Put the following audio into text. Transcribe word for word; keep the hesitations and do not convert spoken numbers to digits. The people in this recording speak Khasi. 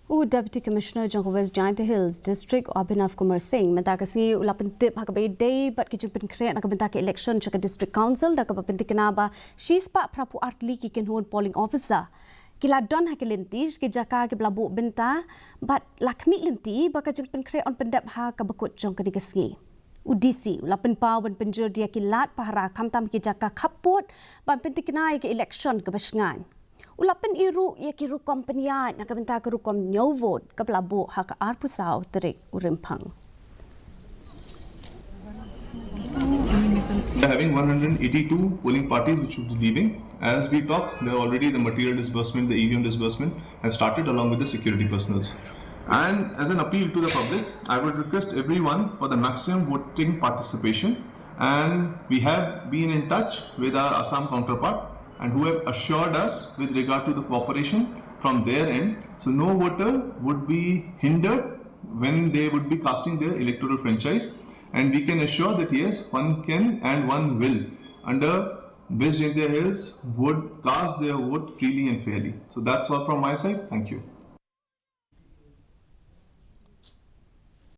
U Deputy Commissioner jong ka West Jaintia Hills District, u Abhinav Kumar Singh, mynta ka sngi u la pyntip ha kaba ïadei bad ki jingpynkhreh na ka bynta ka election sha ka District Council, da kaba pyntikna ba shispah phra phew ar tylli ki kynhun polling officer ki la don ha ki lynti sha ki jaka kiba la buh bynta, bad la khmih lynti ba ka jingpynkhreh yn pyndep ha kaba kut jong kane ka sngi. U D C u la pynpaw ban pynjur ïa ki lad pahara khamtam ki jaka khappud ban pyntikna ïa ka election kaba shngaiñ. U la pyni ruh ïa ki rukom pynïaid na ka bynta ka rukom ñiew vote kaba la buh ha ka arphew saw tarik u Rymphang. We are having one hundred eighty-two polling parties which will be leaving. As we talk, there are already the material disbursement, the E V M disbursement have started along with the security personnel. And as an appeal to the public, I would request everyone for the maximum voting participation. And we have been in touch with our Assam counterpart and who have assured us with regard to the cooperation from their end. So no voter would be hindered when they would be casting their electoral franchise. And we can assure that yes, one can and one will, under West Jaintia Hills, would cast their vote freely and fairly. So that's all from my side. Thank you.